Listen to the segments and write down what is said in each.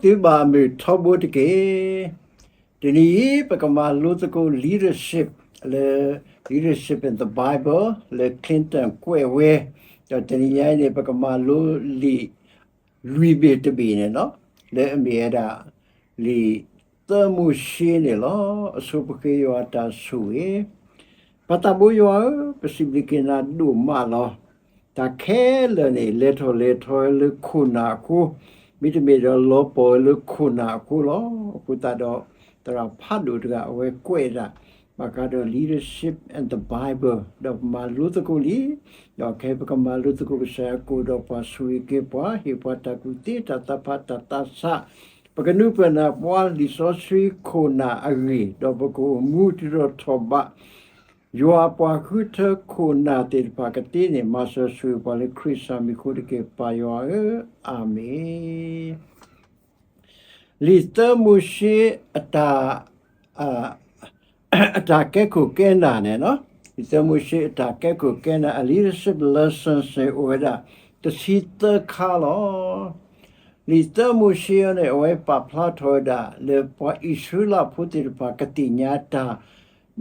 သုဘၣ်မုာ်ထီဘိတက့ၢ်. တနံၤအံၤ ပကမၤလိသကိး leadership လၢ Leadership in the Bible လၢ Clinton ကွဲးဝဲ, ဒီးတနံၤညါအံၤန့ၣ် ပကမၤလိလံာ်လွံၢ်ဘ့ၣ်တဘ့ၣ်န့ၣ်လီၤ. လၢအမ့ၢ်ဝဲဒၣ် လံာ်သၢမိၤၡ့န့ၣ်လီၤ. အဆိပဃ့ယွၤအတၢ်ဆိၣ်ဂ့ၤ. ပၢ်သးဘိယွၤဧၢ, ပစံးဘျုးက့ၤနၤဒိၣ်မးလီၤ. တၢ်ခဲလၢာ်န့ၣ် လဲၤထီၣ်လဲၤထီလၢခိၣ်နၢ်အဃိ, မ့တမ့ၢ်ဒီးလီၤပှီၢ်လၢခိၣ်နၢ်အဃိလီၤ. အဃိသတးဒီး သရၣ်ဖးဒိၣ်တဂၤအဝဲကွဲးဒၣ် ဘၣ်ဃးဒီး leadership and the Bible ဒီးပမၤလိသကိးလံ. ဒီးခဲအံၤပကမၤလိသကိးကစၢ်ယွၤအကတိၤဒီးပှၤဆိၣ်ဂ့ၤက့ၤပှၤ, ဟ့ၣ်ပှၤတၢ်ကူၣ်သ့တၢ်သးဖးတၢ်သးဆး, ပကနုာ်ပၢၢ်နၢ်ပှၤလံာ်စီဆှံခိၣ်နၢ်အဂ့ၢ်, ဒီးပကအိၣ်မူတုၤထီၣ်ထီၣ်ဘး ယွၤအပှၤဃုထၢခိၣ်နၢ်သ့ၣ်တဖၣ်ကသ့န့ၣ် မၤစၢၤဆိၣ်ဂ့ၤပှၤလၢခရံာ်အမံၤအဃိတက့ၢ် ပၢ်ယွၤဧၢ, အၤမ့ၣ်. လံာ်သၢမိၤၡ့အတၢ် အတၢ်ကဲခိၣ်ကဲနၢ်န့ၣ်လီၤ. လံာ်သၢမိၤၡ့အတၢ်ကဲခိၣ်ကဲနၢ် အ leadership lessons န့ၣ် အိၣ်ဝဲဒၣ်တဆံသၢခါလီၤ. လံာ်သၢမိၤၡ့အံၤန့ၣ် အဝဲပာ်ဖျါထီၣ်ဝဲဒၣ်လၢပှၤအံၣ်စရ့လးဖိသ့ၣ်တဖၣ်ကသ့ၣ်ညါတၢ်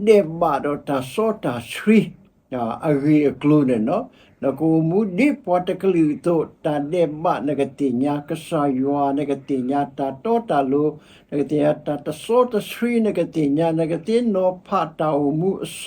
ဒဲးဘးဒီးတၢ်စီတၢ်ဆှံ အဂ့ၢ်အကျိၤန့ၣ်လီၤ. နကအိၣ်မူဒ်ပှၤတကလုာ်အသိး, တၢ်ဒဲးဘးနကသ့ၣ်ညါ, ကစၢ်ယွၤနကသ့ၣ်ညါ, တၢ်တီတၢ်လိၤနကသ့ၣ်ညါ, တၢ်တစီတဆှံနကသ့ၣ်ညါ, နကသ့ၣ်နီၣ်ဖးတၢ်အိၣ်မူအဆ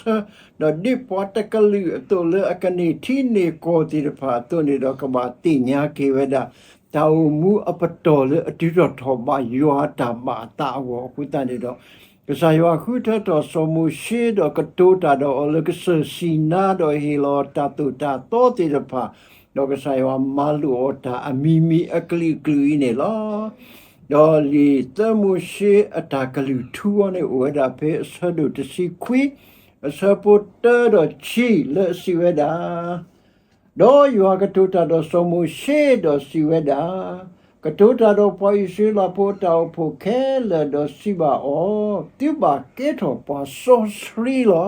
ၢ, ဒီးဒ်ပှၤတကလုာ်အသိးလၢအကန့ၢ်ထံန့ၢ်ကီၢ်သ့ၣ်တဖၣ်အသိးန့ၣ်ဒီး ကဘၣ်သ့ၣ်ညါက့ၤဝဲဒၣ် တၢ်အိၣ်မူအပတီၢ်လၢအတုၤထီၣ်ထီၣ်ဘးယွၤအတၢ်ဘၣ်အသးအဂီၢ်အဃိသတးန့ၣ်ဒီး ကစၢ်ယွၤဃုထၢထီၣ်စီၤမိၤၡ့ဒီးကတိၤတၢ်ဒီးအီၤလၢကစၢၢ်စံၤနါဒီးဟ့ၣ်လီၤတၢ်သိၣ်တၢ်သီသ့ၣ်တဖၣ်, ဒီးကစၢ်ယွၤမၤလိာ်အီၤတၢ်အမံၤမံၤအကလုာ်ကလုာ်အံၤန့ၣ်လီၤ. ဒီးလံာ်သၢမိၤၡ့အတၢ်ကလုၢ်ထူအံၤန့ၣ် အိၣ်ဝဲဒၣ်ဖဲအဆၢဒိၣ်တဆံခွံ, အဆၢဖိတၢဒီးခံလၢအစံးဝဲဒၣ် ဒီးယွၤကတိၤတၢ်ဒီးစီၤမိၤၡ့ဒီးစံးဝဲဒၣ်, ကတိၤတၢ်ဒီးပှၤအံၣ်စရ့လးဖိအတၢ်အိၣ်ဖှိၣ်ခဲလၢာ်ဒီးစံးဘၣ်အီၤ, သုဘၣ်ကဲထီၣ်ပှၤစီဆှံလီၤ.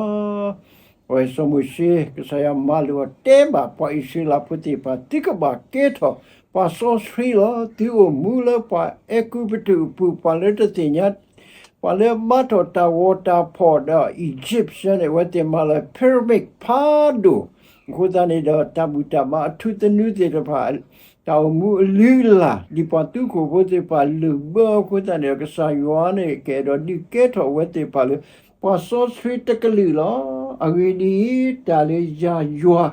အဝဲစီၤမိၤၡ့ ကစၢ်ယွၤမၤလိာ်အီၤတဲဘၣ်ပှၤအံၣ်စရ့လးဖိသ့ၣ်တဖၣ်, သုကဘၣ်ကဲထီၣ်ပှၤစီဆှံလီၤ. သုအိၣ်မူလၢပှၤအဲၤကူပတူးအပူၤ, ပှၤလၢတသ့ၣ်ညါ ပှၤလၢအဘါထီၣ်တၢ်ဂီၤတၢ်ဖီၣ်ဒီး Egyptian န့ၣ် အဝဲသ့ၣ်မၤလၢ pyramid ဖးဒိၣ်, အဃိသတးန့ၣ်ဒီး တၢ်ဘူၣ်တၢ်ဘါအထူသနူသ့ၣ်တဖၣ် တၢ်အိၣ်မူအလုၢ်အလၢ် ဒ်ပှၤသူခိၣ်ဖိသ့ၣ်တဖၣ်လုၢ်ဘၢအဃိသတးန့ၣ်ဒီး ကစၢ်ယွၤန့ၣ် ကအဲၣ်ဒိးဒုးကဲထီၣ်အဝဲသ့ၣ်တဖၣ်လၢ ပှၤစီဆှံတကလုာ်လီၤ. အဂ့ၢ်ဒ်အံၤ, တၢ်လၢယၤယွၤ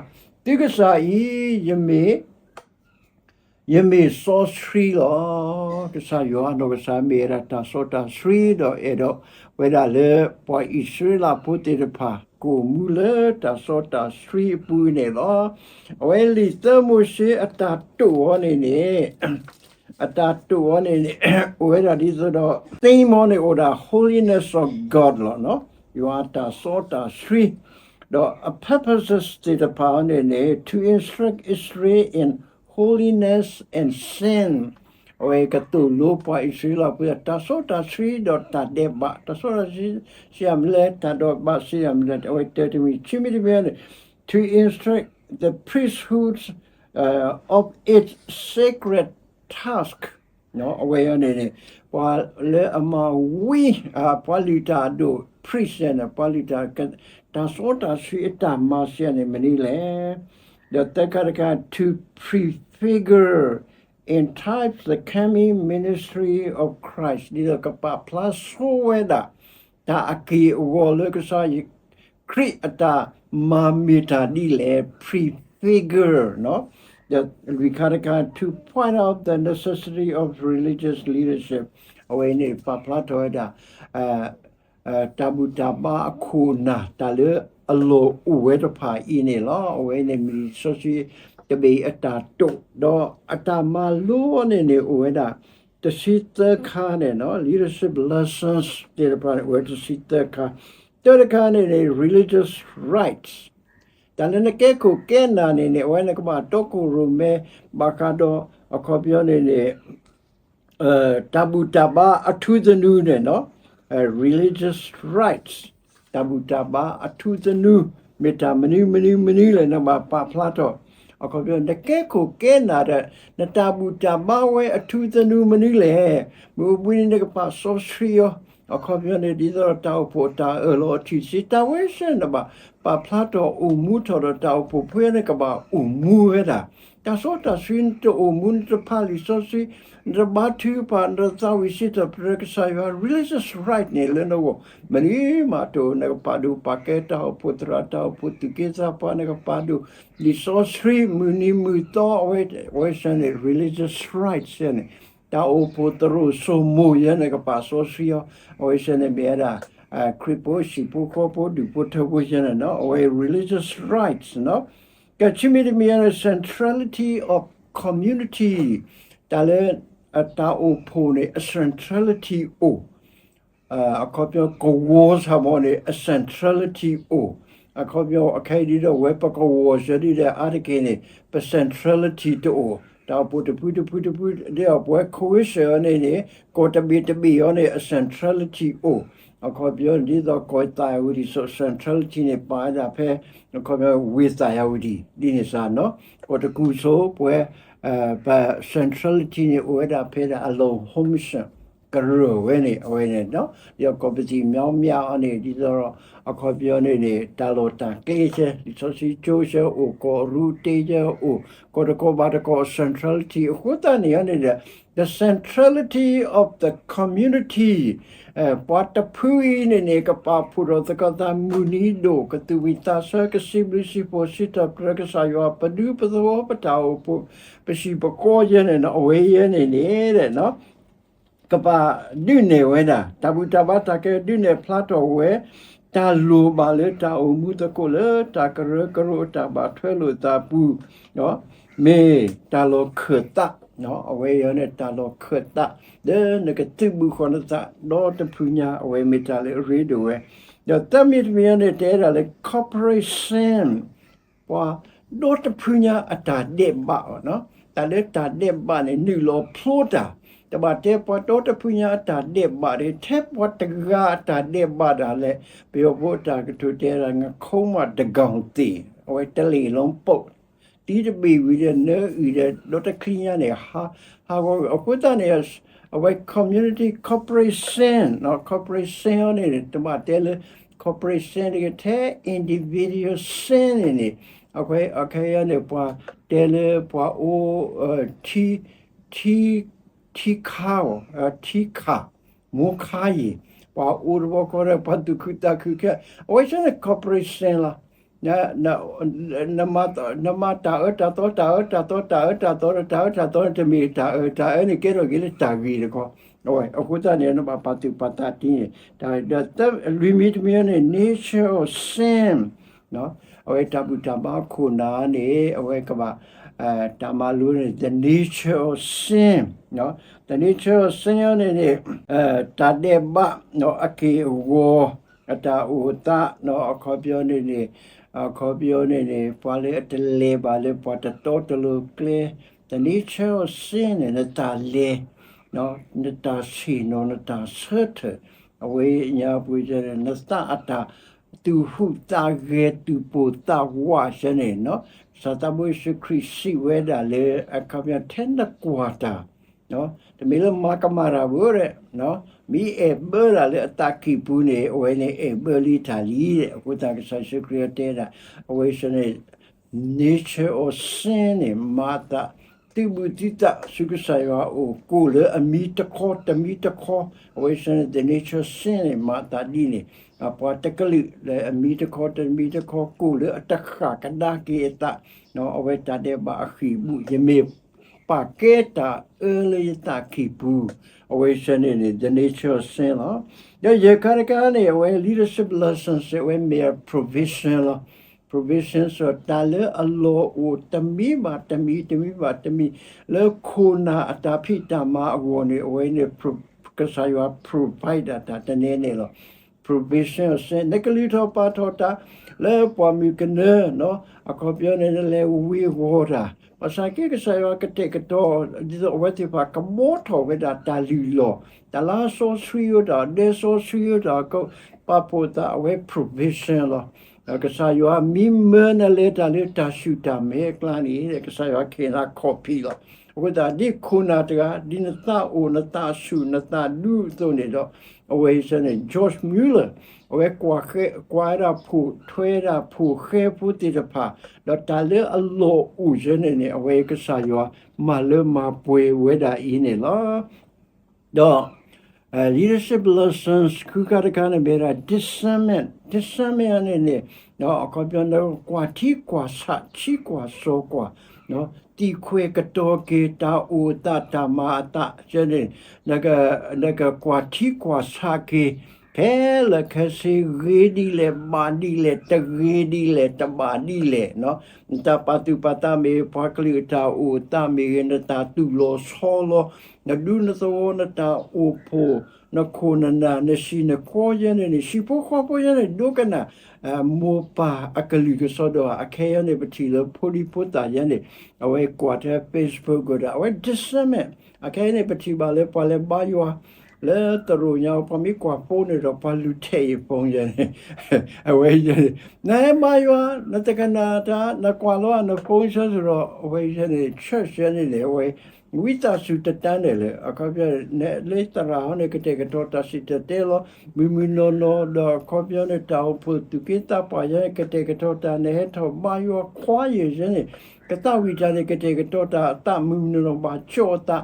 သုကစၢ်အံၤ ယမ့ၢ် ယမ့ၢ်စီဆှံလီၤ. ကစၢ်ယွၤနီၢ်ကစၢ်မ့ၢ်ဝဲဒၣ်တၢ်စီတၢ်ဆှံ ဒီးအဲၣ်ဒိးဝဲဒၣ်လၢပှၤအံၣ်စရ့လးဖိသ့ၣ်တဖၣ် ကအိၣ်မူလၢတၢ်စီတၢ်ဆှံအပူၤန့ၣ်လီၤ. အဝဲလံာ်သၢမိၤၡ့အတၢ်တိာ်အီၤန့ၣ်န့ၣ် အတၢ်တိာ်အီၤန့ၣ်န့ၣ် အိၣ်ဝဲဒၣ်ဒ်သိးဒီး သ့မီန့ၣ်အိၣ်ဒၣ် holiness of God လီၤ. ယွၤအတၢ်စီတၢ်ဆှံ ဒီးအ purposes သ့ၣ်တဖၣ်အံၤန့ၣ်န့ၣ် to instruct Israel in holiness and sin အဝဲကသိၣ်လိပှၤအံၣ်စရ့လးဖိ တၢ်စီတၢ်ဆှံဒီးတၢ်ဒဲးဘး, တၢ်စီတၢ်ဆှံစံးမနုၤလဲၣ်, တၢ်ဒဲးဘးစံးမနုၤလဲၣ်, အဝဲတဲတမံၤ ခံမံၤတမံၤန့ၣ် to instruct the priesthood of its sacred task အဝဲအံၤန့ၣ်န့ၣ် ပှၤလၢအမၤဝံ ပှၤလုၢ်တၢ်အဒိၣ် priest န့ၣ် ပှၤလုၢ်တၢ် တၢ်စီတၢ်ဆှံအတၢ်မၤစၢၤန့ၣ်မနုၤလဲၣ်. ဒီးသၢခါတခါ to prefigure in types the coming ministry of Christ ဒ်သိးကပာ်ဖျါဆိဝဲဒၣ် တၢ်အက့ၢ်အဂီၤလၢကစၢ်ယ့ၣ် ခရံာ်အတၢ်မၤမ့ၢ်တၢ်ဒ်လဲၣ် prefigure ဒီးလွံၢ်ခါတခါ to point out the necessity of religious leadership အဝဲန့ၣ်ပာ်ဖျါထီၣ်ဝဲဒၣ် တၢ်ဘူၣ်တၢ်ဘါအခိၣ်အနၢ် တၢ်လၢအလီၢ်အိၣ်ဝဲတဖၣ်အံၤန့ၣ်လီၤ. အဝဲန့ၣ်မ့ၢ်စီဆှံတဘ့ၣ်အတၢ်တိာ် ဒီးအတၢ်မၤလိန့ၣ်န့ၣ် အိၣ်ဝဲဒၣ် တဆံသၢခါန့ၣ်လီၤ. leadership lessons သ့ၣ်တဖၣ်န့ၣ် အိၣ်ဝဲတဆံသၢခါ, တၢတခါန့ၣ်န့ၣ် religious rites တၢ်လၢနကဲခိၣ်ကဲနၢ်န့ၣ်န့ၣ် အဝဲန့ၣ်ကဘၣ်တီခိၣ်ရိၣ်မဲ ဘၣ်ဃးဒီးအခီပညီန့ၣ်န့ၣ် တၢ်ဘူၣ်တၢ်ဘါအထူသနူန့ၣ်လီၤ. religious rites တၢ်ဘူၣ်တၢ်ဘါအထူသနူ မ့ၢ်တၢ်မနုၤမနုၤမနုၤလဲၣ် နဘၣ်ပာ်ဖျါထီၣ် အခီပညီ နကဲခိၣ်ကဲနၢ်ဒီး နတၢ်ဘူၣ်တၢ်ဘါဝဲအထူသနူမနုၤလဲၣ်. မ့ၢ်အိၣ်ဘှံးန့ၣ် နကပာ်စီဆှံအီၤ. အခီပညီန့ၣ် ဒ်သိးဒီးတၢ်အိၣ်ဖှိၣ်တၢ်အၢၣ်လီၤအထံၣ်ဆံး တၢ်ဝဲစ့ၢ်နဘၣ် ပာ်ဖျါထီၣ်အိၣ်မူထီၣ်ဒီးတၢ်အိၣ်ဖှိၣ်ဖိန့ၣ် ကဘၣ်အိၣ်မူဝဲဒၣ်. တၢ်စီတၢ်ဆှံနတအိၣ်မူ နတဖးလံာ်စီဆှံ နတဘါထုကဖၣ် နတသးဝံၣ်စံးထီၣ်ပတြၢၤကစၢ်ယွၤ religious right န့ၣ် လၢနဂီၢ် မနုၤမးတအိၣ်. နကပာ်ဒိၣ်ပာ်ကဲတၢ်အိၣ်ဖှိၣ်သရၣ် တၢ်အိၣ်ဖှိၣ်သူၣ်က့သးပှၢ် နကပာ်ဒိၣ် လံာ်စီဆှံ မုၢ်နံၤမုၢ်သီ အဝဲ အဝဲစ့ၢ်န့ၣ် religious right စ့ၢ်န့ၣ် တၢ်အိၣ်ဖှိၣ်သရိာ်စိမိၤယဲန့ၣ် ကပာ်စီဆှံအီၤ အဝဲစ့ၢ်န့ၣ်မ့ၢ်ဝဲဒၣ် ခရံာ်ဖိဟံၣ်ဖိဃီဖိဒူၣ်ဖိထၢဖိယဲန့ၣ်နီၤ အဝဲ religious rights နီၤ. ကဆံမံၤတမံၤန့ၣ် centrality of community တၢ်လၢ တၢ်အိၣ်ဖှိၣ်န့ၣ် အ centrality အိၣ် အခီပညီကဝီၤဆၣ်မီၤန့ၣ် အ centrality အိၣ်. အခီပညီ အခဲအံၤဒ်ဒီး ဝဲပကဝီၤစၢၤဒ်ဒီးအါတက့ၢ်န့ၣ် ပ centrality တအိၣ်. တၢ်အိၣ်ဖှိၣ်တဖုတဖုတဖု ဒ်အပှၤခိဝ့စၢၤအီၤန့ၣ်န့ၣ် ကီၢ်တဘ့ၣ်တဘ့ၣ်အီၤန့ၣ် အ centrality အိၣ်. အခီပညီ ဒ်သိးကီၢ်သးယၤဝတံၣ် centrality န့ၣ် ပာ်ဝဲဒၣ်ဖဲ အခီပညီ ဝ့ၢ်သးယၤဝတံၣ် ဒ်န့ၣ်စ့ၢ်နီၤ. ကီၢ်တကူၣ်စိ ပဝဲ ပ centrality န့ၣ် အိၣ်ဝဲဒၣ်ဖဲဒၣ်အလီၢ် Hampshire ကရၢၢ်ဝဲန့ၣ် အဝဲန့ၣ်နီၤ ဒီးကီၢ်ပသံၣ်မီမၠၣ်အီၤန့ၣ် ဒ်သိးဒီး အခီပညီန့ၣ်န့ၣ် တၢ်လီၢ်တၢ်ကျဲဆၢ လံာ်စီဆှံကၠိဆၢ အိၣ်ကီၢ်ရူတ့ဆၢ အိၣ်ကီၢ်တကီၢ်ဘၣ်တကီၢ် centrality အဃိသတးန့ၣ်န့ၣ်ဒီး the centrality of the community ပှၤတဖုအံၤန့ၣ်န့ၣ် ကပာ်ဖှိၣ်ထီၣ်သကိးသးမုၢ်နံၤဒိၣ် ကသူၣ်ဝံၣ်သးဆၢ ကစံးဘျုးစံးဖှိၣ် စံးထီၣ်ပတြၢၤကစၢ်ယွၤ ပဒူပသဝီ ပတၢ်အိၣ်ဖှိၣ် ပဟံၣ်ပဃီယဲန့ၣ်နီၤ အဝဲယဲန့ၣ်န့ၣ် ကဘၣ်ဒုးနဲၣ်ဝဲဒၣ် တၢ်ဘူၣ်တၢ်ဘါတၢ်ကဲဒုးနဲၣ်ဖျါထီၣ်ဝဲ တၢ်လိၣ်ဘၣ်လၢတၢ်အိၣ်မူသကိးလၢ တၢ်ကရၢကရိအတၢ်ဘၣ်ထွဲလိာ်သးအပူၤ မ့ၢ်တၢ်လီၢ်ခၢၣ်သး အဝဲအံၤန့ၣ် တၢ်လီၢ်ခၢၣ်သး လၢနကသုးဘူးဃီၤနသး ဒီတဖုညါ အဝဲမ့ၢ်တၢ်လၢအရ့ဒိၣ်ဝဲ ဒီးသၢမံၤတမံၤန့ၣ် တဲဒၣ်လၢ corporate sin ပှၤဒီတဖုညါအတၢ်ဒဲးဘးအီၤနီၤ တၢ်လၢတၢ်ဒဲးဘးန့ၣ် နုာ်လီၤဖျိတၢ် တဘၣ်တဲပှၤဒီတဖုညါအတၢ်ဒဲးဘးဒီး ထဲပှၤတဂၤအတၢ်ဒဲးဘးဒၣ်လဲာ် ပယီၤဖိအတၢ်ကတိၤတဲဒၣ် ငါခုံးမးတကောင်သေ အဝဲတလ့ၢ်လီၤပူၤ တံၤတဘ့ၣ်ဝံၤဒီး နၢအံၤဒီး ဒီတချံညါန့ၣ် ဟး ဟးဂီၤ အဃိသတးန့ၣ် အဝဲ community corporate sin နီၤ corporate sin အီၤန့ၣ် တဘၣ်တဲလၢ corporate sin တဂ့ၤ ထဲ individual sin န့ၣ်န့ၣ် အဝဲ အခဲအံၤန့ၣ် ပှၤတဲလၢပှၤအိၣ် ထံ ထံ ထံခါအီၤ ထံခါ မိၢ်ခါယံၤ ပှၤအိၣ်တဘျီဃီဒီး ပှၤသူၣ်ခုသးခုခဲ အဝဲဆၢန့ၣ် corporate sin လီၤ နမၤတၢ်အၢတၢ်သီ တၢ်အၢတၢ်သီ တၢ်အၢတၢ်သီ တၢ်အၢတၢ်သီန့ၣ် တမ့ၢ်တၢ်အၢ တၢ်အၢန့ၣ်ကဲထီၣ်က့ၤလၢတၢ်ဂ့ၤတခီ အဃိသတးန့ၣ် နဘၣ်ပာ်သူၣ်ပာ်သးတံၢ်န့ၣ် တၢ်လွံၢ်မံၤတမံၤန့ၣ် nature of sin အဝဲတၢ်ဘူၣ်တၢ်ဘါခိၣ်နၢ်န့ၣ် အဝဲကဘၣ် တၢ်မၤလိန့ၣ် the nature of sin, the nature of sin န့ၣ်န့ၣ် တၢ်ဒဲးဘး အက့ၢ်အဂီၤ အတၢ်အိၣ်သး အခီပညီန့ၣ်န့ၣ် အခီပညီန့ၣ်န့ၣ် ပှၤလၢအတလဲၤဘၣ်လၢပှၤတတီတလိၤကျဲ the nature of sin န့ၣ် နတၢ်လဲၤ နတၢ်ဆ့ၣ်နီၤ နတၢ်ဆၢထၢၣ် အဝဲညါပူၤန့ၣ် နသးအတၢ် သူၣ်ဟူးသးဂဲၤ သူၣ်ပိၢ်သးဝးစ့ၢ်န့ၣ် ကစၢ်သးဘိယ့ၣ်ၡူးခရံာ်စံးဝဲဒၣ်လၢ အခီပညီ ထဲနကွၢ်တၢ် တမ့ၢ်လၢမၤကမၣ်တၢ်ဘၣ်ဒီး မ့ၢ်အဲၣ်ဘၢတၢ်လၢအသးကံၢ်ပူၤန့ၣ် အဝဲန့ၣ်အဲၣ်ဘၢလံတၢ်လံ. အဃိသတးကစၢ်ယ့ၣ်ၡူးခရံာ်တဲဒၣ် အဝဲစ့ၢ်န့ၣ် nature of sin န့ၣ် မၤအသး သုးဘူးသုသး ဆူကစၢ်ယွၤအအိၣ် ကိၣ်လၢအမံတခီတမံတခီ အဝဲစ့ၢ်န့ၣ် the nature of sin န့ၣ် မၤအသးဒ်န့ၣ် ပှၤတကလုာ်လၢအမံတခီတမံတခီ ကိၣ်လၢအတဃၣ်ကဒါက့ၤအသး အဝဲတၢ်ဒဲးဘးအဃံၢ်အဘူၣ် ယမ့ၢ်ပာ်ကဲတၢ်အၢလၢယသးကံၢ်ပူၤ အဝဲစ့ၢ်န့ၣ်န့ၣ် the nature of sin လီၤ. ဒီးယဲၢ်ခါတခါန့ၣ် အဝဲ leadership lessons အဝဲမ့ၢ် provision လီၤ. provision စ့ၢ်တၢ်လၢအလီၢ်အိၣ်တမံၤဘၣ်တမံၤ တမံၤဘၣ်တမံၤ လၢခိၣ်နၢ်အတၢ်ဖံးတၢ်မၤအဂီၢ်န့ၣ် အဝဲန့ၣ် ကစၢ်ယွၤ provide ဒၣ်တၢ်တနံၤန့ၣ်လီၤ. provision of sin နကလုၢ်ထီၣ်ပာ်ထီၣ်တၢ် လၢပှၢ်မုၢ်ကနၢ အခီပညီန့ၣ် နလဲၤဝ့ၤဝီၤတၢ် ဘၣ်ဆၣ်က့ကစၢ်ယွၤကတဲာ်ကတီၤ ဒ်သိးအဝဲသ့ၣ်တဖၣ်ကဘှီထီၣ်ဝဲဒၣ်တၢ်လုၢ်လီၢ် တၢ်လၢစီဆှံအိၣ်တၢ် ဒဲစီဆှံအိၣ်တၢ် ကပာ်ဖှိၣ်သးအဝဲ provision လီၤ. ကစၢ်ယွၤမ့ၢ်မၢနၤလၢတၢ်လၢတၢ်ဆူၣ်တၢ်မဲာ်အကျါန့ၣ် ကစၢ်ယွၤကဟ့ၣ်နၤခီၣ်ဖံးလီၤ. အဃိသတး ဒ်ခိၣ်နၢ်တဂၤ ဒ်နသးအိၣ် နသးဆူၣ် နသးဒူအသိးန့ၣ်ဒီး အဝဲအံၤစ့ၢ်န့ၣ် George Muller အဝဲကွၢ်ဃဲ ကွၢ်ဝဲဒၣ်ဖိၣ်ထွဲဒၣ်ဖိၣ်ဃဲဖိသ့ၣ်တဖၣ် ဒီးတၢ်လၢအလီၢ်အိၣ်စ့ၢ်န့ၣ်န့ၣ် အဝဲကစၢ်ယွၤမၤလၢမၤပှဲၤဝဲဒၣ်အံၤန့ၣ်လီၤ. ဒီး leadership lessons ဃုခါတခါန့ၣ်မ့ၢ်ဝဲဒၣ် discernment, discernment န့ၣ်န့ၣ် အခီပညီ နကကွၢ်ထံကွၢ်ဆး ထံကွၢ်စီၤကွၢ် သံၣ်ခွဲးကတီၤက့ၤ တၢ်အိၣ်အသးတၢ်မၤအသး ယဲန့ၣ် နကကွၢ်ထံကွၢ်ဆးက့ၤ ခဲလၢာ်ခဲဆ့ ဂ့ၤဒ်လဲၣ် ဘၣ်ဒ်လဲၣ် တဂ့ၤဒ်လဲၣ် တဘၣ်ဒ်လဲၣ် နတၢ်ပာ်သူၣ်ပာ်သးမ့ၢ်ဂ့ၤ ပှၤကလုာ်အတၢ်အိၣ်အသးမ့ၢ်ဂ့ၤ နတၢ်သူၣ်လီၤဆီလီၤ နဒူနသဝီ နတၢ်အိၣ်ဖှိၣ် နခိၣ်နနၢ် နဆံးနဃီယဲန့ၣ်န့ၣ် ဟံၣ်ဖိဃီဖိယဲန့ၣ် ဒိကနၣ် မိၢ်ပၢ်အကလုၢ်ကစီဒီဧါ အခဲအံၤန့ၣ် ပထံၣ်လၢဖိဒံဖိသၣ်ယဲန့ၣ် အဝဲကွၢ်ထဲ Facebook ဒီး အဝဲ discernment အခဲအံၤန့ၣ် ပထံၣ်ဘၣ်လၢပှၤလဲၤဘါယွၤ လၢသရိာ်ညါ ပှၤမ့ၢ်ကွၢ်ဖိန့ၣ်ဒီး ပှၤလူၤထဲးအံၤ phone ယဲန့ၣ် အဝဲ နဟဲဘါယွၤ နတကနၣ်တၢ် နကွၢ်လီၤန phone ဆၢစ့ၢ်ဒီး အဝဲယဲန့ၣ် church ယဲန့ၣ်န့ၣ် အဝဲ ဝံသးစူၤတတၢ်န့ၣ်လၢ အခီပညီ နလၢသရၣ်ဟီန့ၣ် ကတဲာ်ကတီၤတၢ်စံၣ်တဲၤတဲလီၤ မုၢ်မုၢ်နီၢ်နီၢ် ဒီးအခီပညီန့ၣ် တၢ်အိၣ်ဖှိၣ်သူၣ်က့သးပှၢ်ယဲန့ၣ် ကတဲာ်ကတီၤတၢ် နဟဲထီၣ်ဘါယွၤခွါယဲၢ်ယဲန့ၣ် ကသးဝံၣ်တၢ်န့ၣ် ကတဲာ်ကတီၤတၢ်အသး မုၢ်မုၢ်နီၢ်နီၢ် ဘၣ်ကၠီအသး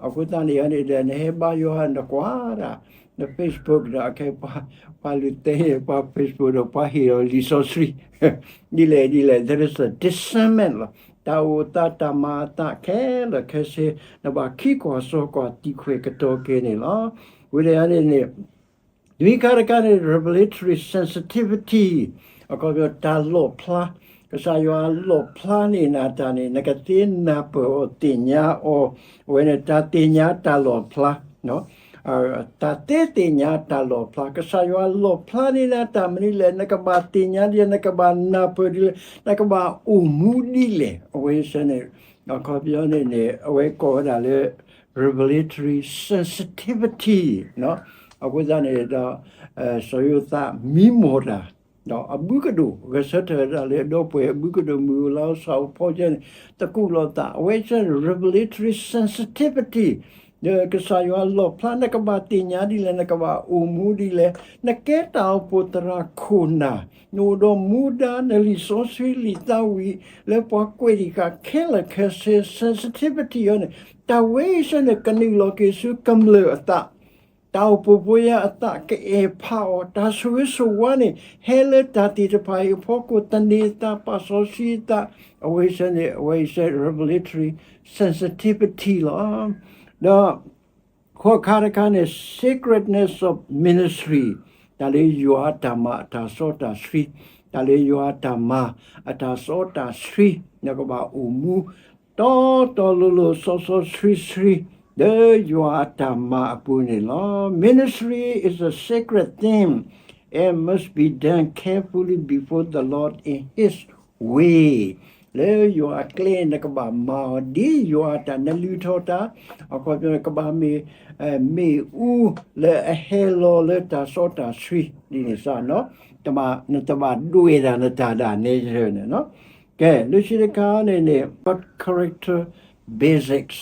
အဃိသတးန့ၣ်န့ၣ်ဒီး နဟဲဘါယွၤ နကွၢ်ဒၣ် န Facebook ဒီး အခဲ ပှၤလူၤသ့ ပှၤ Facebook ဒီး ပှၤဟ့ၣ်အီၤလံာ်စီဆှံ ဒ်လဲၣ်ဒ်လဲၣ် there is a discernment လီၤ. တၢ်အိၣ်သးတၢ်မၤအသးခဲလၢာ်ခဲဆ့ နဘၣ်ခံကွၢ်စီကွၢ် သံၣ်ခွဲးကတီၤက့ၤန့ၣ်လီၤ. ဝံၤဒီးန့ၣ်န့ၣ် လွံၢ်ခါတခါန့ၣ် revelatory sensitivity အခီပညီ တၢ်လီၣ်ဖျါ ကစၢ်ယွၤလီၣ်ဖျါန့ၢ်နၤတၢ်န့ၣ် နကသ့နၢ်ပၢၢ်အီၤသ့ၣ်ညါအီၤ အဝဲန့ၣ် တၢ်သ့ၣ်ညါတၢ်လီၣ်ဖျါ တၢ်သ့သ့ၣ်ညါတၢ်လီၣ်ဖျါ ကစၢ်ယွၤလီၣ်ဖျါန့ၢ်နၤတၢ်မနုၤလဲၣ် နကဘၣ်သ့ၣ်ညါဒ်လဲၣ် နကဘၣ်နၢ်ပၢၢ်ဒ်လဲၣ် နကဘၣ်အိၣ်မူဒ်လဲၣ် အဝဲစ့ၢ်န့ၣ် အခီပညီန့ၣ်န့ၣ် အဝဲကိးဝဲဒၣ်လၢ revelatory sensitivity အဃိသတးန့ၣ်ဒီး စီၤယိၤသးမံမီၢ်တၢ် ဒီးအဘုကဒိၣ် ဂဲၤဆၢထၢၣ်ဝဲဒၣ်လၢအဒီပုၢ်ဝဲၢ်အဘုကဒိၣ် မုၢ်ဧိၤလါဧိၤ ဆၣ်ဧိၤဖီဧိၤယဲန့ၣ် သကူးလိာ်သး အဝဲစ့ၢ်န့ၣ် revelatory sensitivity ဒီးကစၢ်ယွၤလီၣ်ဖျါ နကဘၣ်သ့ၣ်ညါဒ်လဲၣ် နကဘၣ်အိၣ်မူဒ်လဲၣ် နကဲတၢ်အိၣ်ဖှိၣ်သရၣ်ခိၣ်နၢ် နအိၣ်ဒီးမူဒါ နလံာ်စီဆှံလံာ်သးဝံၣ် လၢပှၤကွဲးတံၢ်ဃာ်ခဲလၢာ်ခဲဆ့ sensitivity အံၤန့ၣ် တၢ်ဝဲအံၤစ့ၢ်န့ၣ် ကနုာ်လီၤက့ၤဆူကမျၢၢ်အသး တၢ်အိၣ်ဖှိၣ်ဖိယာ်အသး ကအဲၣ်ဖးအီၤ တၢ်ဆိၣ်ဂ့ၤဆိၣ်ဝါန့ၣ် ဟဲလၢတၢ်သ့ၣ်တဖၣ်အံၤအဖီခိၣ် သန့ၤအသး ပာ်စီဆှံအသး အဝဲစ့ၢ်န့ၣ် အဝဲစ့ၢ် revelatory sensitivity လီၤ. ဒီး ဃိးခါတခါန့ၣ် sacredness of ministry တၢ်လၢယွၤအတၢ်မၤအတၢ်စီတၢ်ဆှံ တၢ်လၢယွၤအတၢ်မၤအတၢ်စီတၢ်ဆှံ နကဘၣ်အိၣ်မူ တီတီလိၤလိၤ စီစီဆှံဆှံ လၢယွၤအတၢ်မၤအပူၤန့ၣ်လီၤ. Ministry is a sacred thing and must be done carefully before the Lord in His way လၢယွၤအကျဲ နကဘၣ်မၤအီၤ ဒ်ယွၤအတၢ် နလုၢ်ထီၣ်တၢ် အခီပညီ ကဘၣ်မ့ၢ် မ့ၣ်အူလၢအဟဲလီၤလၢတၢ်စီတၢ်ဆှံ ဒ်န့ၣ်စ့ၢ်နီၤ နတဘၣ်ဒွဲၣ်တၢ်နတၢ်ဒၣ်နဲန့ၣ် ကဲ လၢခံတခါန့ၣ်န့ၣ် God character basics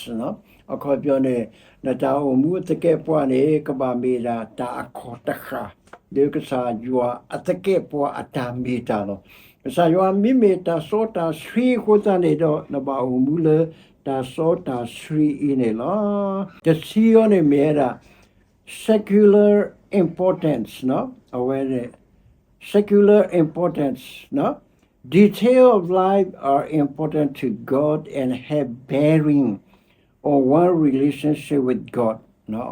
အခီပညီန့ၣ် နတၢ်အိၣ်မူအသကဲးပှၤန့ၣ် ကဘၣ်မ့ၢ်ဒၣ်တၢ်အခီၣ်တဃၣ် လၢကစၢ်ယွၤအသကဲးပှၤအတၢ်မ့ၢ်တၢ်လီၤ. ကစၢ်ယွၤမ့မ့ၢ်တၢ်စီတၢ်ဆှံအဃိသတးန့ၣ်ဒီး နဘၣ်အိၣ်မူလၢတၢ်စီတၢ်ဆှံအံၤန့ၣ်လီၤ. တဆံအံၤန့ၣ်မ့ၢ်ဝဲဒၣ် secular importance အဝဲန့ၣ် secular importance, detail of life are important to God and have bearing on one relationship with God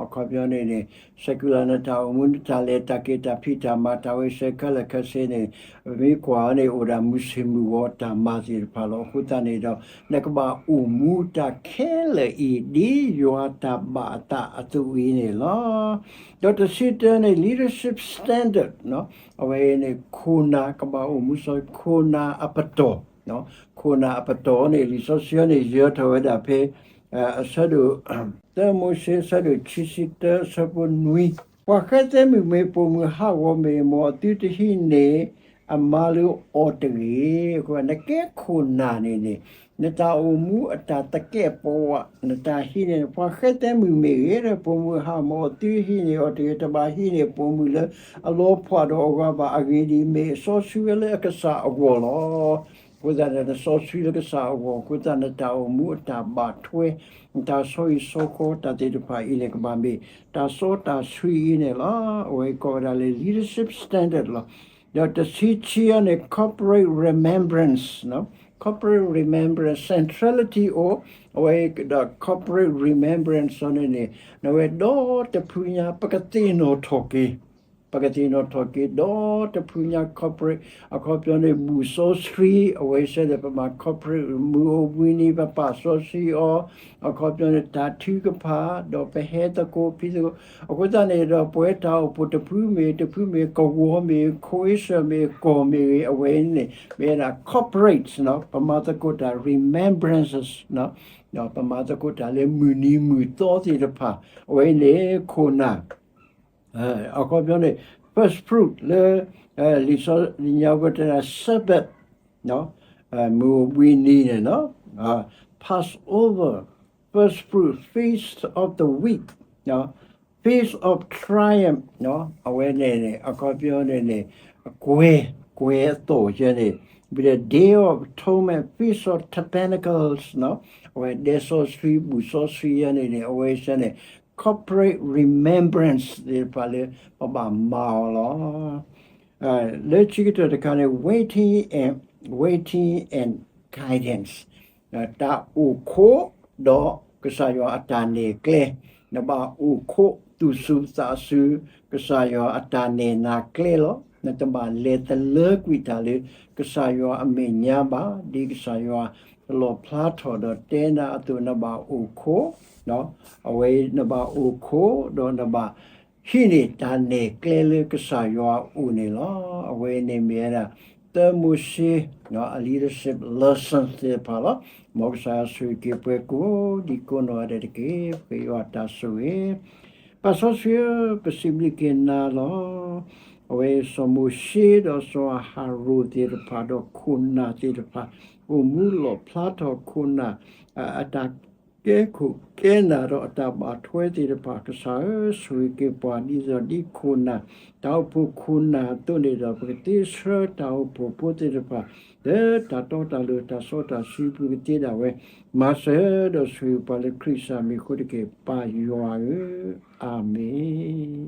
အခီပညီန့ၣ်န့ၣ် secular နတၢ်အိၣ်မူ နတၢ်လဲၤတၢ်က့ၤ တၢ်ဖံးတၢ်မၤ တၢ်ဝဲစဲခဲလၢာ်ခဲဆ့န့ၣ် ပမ့ၢ်ကွၢ်အီၤန့ၣ် အိၣ်ဒၣ်မုၢ်ဆ့ၣ်မုၢ်ဂီၤတၢ်မၤသ့ၣ်တဖၣ်လီၤ. အဃိသတးန့ၣ်ဒီး နကဘၣ်အိၣ်မူတၢ်ခဲလၢာ်အံၤ ဒ်ယွၤတၢ်ဘၣ်အသးအသိးအံၤန့ၣ်လီၤ. ဒီးတဆံတၢန့ၣ် leadership standard အဝဲန့ၣ် ခိၣ်နၢ်ကဘၣ်အိၣ်မူစီ ခိၣ်နၢ်အပတီၢ်, ခိၣ်နၢ်အပတီၢ်န့ၣ် လံာ်စီဆှံန့ၣ် ယၢၤထီၣ်ဝဲဒၣ်ဖဲ အဆၢဒိၣ် သၢမိၤၡ့ အဆၢဒိၣ်ခံဆံတၢ အဆၢဖိနွံ, ပှၤဃဲသဲမုၣ်မ့ၢ်ပိာ်မုၣ်ဟးဂီၤမ့ၢ်ဂ့ၤ မ်အသုတဟံးန့ၢ် အမါလၢအီၤတဂ့ၤ. အဃိ နကဲခိၣ်နၢ်န့ၣ်န့ၣ် နတၢ်အိၣ်မူအတၢ်သကဲာ်ပဝး နတၢ်ဟံးန့ၢ် ပှၤဃဲသဲမုၣ်မ့ၢ်ဂ့ၤဒီး ပိာ်မုၣ်ဟးမၤအီၤ သုဟံးန့ၢ်အီၤတဂ့ၤ, တဘၣ်ဟံးန့ၢ်ပိာ်မုၣ်လၢအလီၤဖှၣ်ဒီးအဂၤဘၣ်. အဂ့ၢ်ဒ်အံၤ, မ့ၢ်စီဆှံဝဲလၢအကစၢ်အဂီၢ်လီၤ. အဃိသတးဒီး နစီဆှံလၢကစၢ်အဂီၢ် အဃိသတး နတၢ်အိၣ်မူအတၢ်ဘၣ်ထွဲ နတၢ်ဆီဟံၣ်ဆီဃီတၢ်သ့ၣ်တဖၣ်အံၤန့ၣ် ကဘၣ်မ့ၢ်တၢ်စီတၢ်ဆှံအံၤန့ၣ်လီၤ. အဝဲကိးဝဲဒၣ်လၢ leadership standard လီၤ. ဒီးတဆံခံအံၤန့ၣ် corporate remembrance, corporate remembrance, centrality အိၣ်, အဝဲဒီး corporate remembrance အံၤန့ၣ်န့ၣ် နဝဲဒီတဖုညါ ပကသ့ၣ်နီၣ်ထီၣ်က့ၤ ပကသ့ၣ်နီၣ်ထီၣ်က့ၤ ဒီတဖုညါ corporate အခီပညီန့ၣ် ဘူၣ်စီဆှံ အဝဲစ့ၢ်န့ၣ် ပမၤ corporate မုၢ်အိၣ်ဘှံးနံၤ ပပာ်စီဆှံအီၤ, အခီပညီန့ၣ် တၢ်ထုကဖၣ် ဒီးပဟဲသကိးဖံးသကိး, အဃိသတးန့ၣ်ဒီး ပဝဲတၢ်အိၣ်ဖှိၣ်တဖုမ့ၢ် တဖုမ့ၢ် ကဝီၤမ့ၢ် ခိအ့စၢၣ်မ့ၢ် ကီၢ်မ့ၢ်ဂ့ၤ အဝဲန့ၣ် မ့ၢ်ဝဲဒၣ် corporate ပမၤသကိးတၢ် remembrances ပမၤသကိးတၢ်လၢမုၢ်နံၤမုၢ်သီသ့ၣ်တဖၣ် အဝဲန့ၣ် ခိၣ်နၢ် အခီပညီန့ၣ် first fruit လၢ လံာ်စီဆှံညါဝဲတဲဒၣ် Sabbath မုၢ်အိၣ်ဘှံးနံၤန့ၣ်လီၤ. Passover, first fruit, Feast of the Week, Feast of Triumph အဝဲန့ၣ်န့ၣ် အခီပညီန့ၣ်န့ၣ် ကွဲၤ ကွဲၤအသီၣ်ယဲန့ၣ် ပြီးတော့ Day of Atonement, Feast of Tabernacles အဝဲဒဲစီဆှံ ဘူၣ်စီဆှံယဲန့ၣ်န့ၣ် အဝဲစ့ၢ်န့ၣ် corporate remembrance သ့ၣ်တဖၣ်လၢပဘၣ်မၤအီၤလီၤ. လၢခံကတၢၢ်တခါန့ၣ် waiting and, waiting and guidance တၢ်အိၣ်ခိးဒီးကစၢ်ယွၤအတၢ်နဲၣ်ကျဲ, နဘၣ်အိၣ်ခိးသူၣ်စူၤသးစူၤ ကစၢ်ယွၤအတၢ်နဲၣ်နၤကျဲလီၤ. နတဘၣ်လဲၤသလၢကွံာ်တၢ်လၢကစၢ်ယွၤအမဲာ်ညါဘၣ်. ဒ်ကစၢ်ယွၤတလီၣ်ဖျါထီၣ်ဒီးတဲနၤအသိး နဘၣ်အိၣ်ခိး အဝဲနဘၣ်အိၣ်ခိးဒီးနဘၣ်ဟံးန့ၢ်တၢ်နဲၣ်ကျဲလၢကစၢ်ယွၤအအိၣ်န့ၣ်လီၤ. အဝဲန့ၣ်မ့ၢ်ဝဲဒၣ် သၢမိၤၡ့ အ leadership lesson သ့ၣ်တဖၣ်လီၤ. မ်ကစၢ်ယွၤဆိၣ်ဂ့ၤက့ၤပှၤကိးဒံကိးနီၢ်ဂၤဒဲးတက့ၢ်. ပဃ့ယွၤတၢ်ဆိၣ်ဂ့ၤ ပၢ်စီဆှံဧၢ, ပစံးဘျုးက့ၤနၤလီၤ. အဝဲစီၤမိၤၡ့ဒီးစီၤအၤဟရိၣ်သ့ၣ်တဖၣ်ဒီးခိၣ်နၢ်သ့ၣ်တဖၣ် အိၣ်မူလီၣ်ဖျါထီၣ်ခိၣ်နၢ် အတၢ်ကဲခိၣ်ကဲနၢ်ဒီးအတၢ်ဘၣ်ထွဲသ့ၣ်တဖၣ် ကစၢ်ဧၢ, ဆိၣ်ဂ့ၤက့ၤပှၤဒ်သိးဒ်ခိၣ်နၢ် တၢ်အိၣ်ဖှိၣ်ခိၣ်နၢ်အသိးန့ၣ်ဒီး ပကသ့ဆှၢတၢ်အိၣ်ဖှိၣ်ဖိသ့ၣ်တဖၣ် လၢတၢ်တီတၢ်လိၤ တၢ်စီတၢ်ဆှံပူၤကသ့ဒၣ်ဝဲ မၤစၢၤဒီးဆိၣ်ဂ့ၤပှၤလၢခရံာ်စၢ်မံၤအဃိတက့ၢ်. ပၢ်ယွၤဧၢ, အၤမ့ၣ်.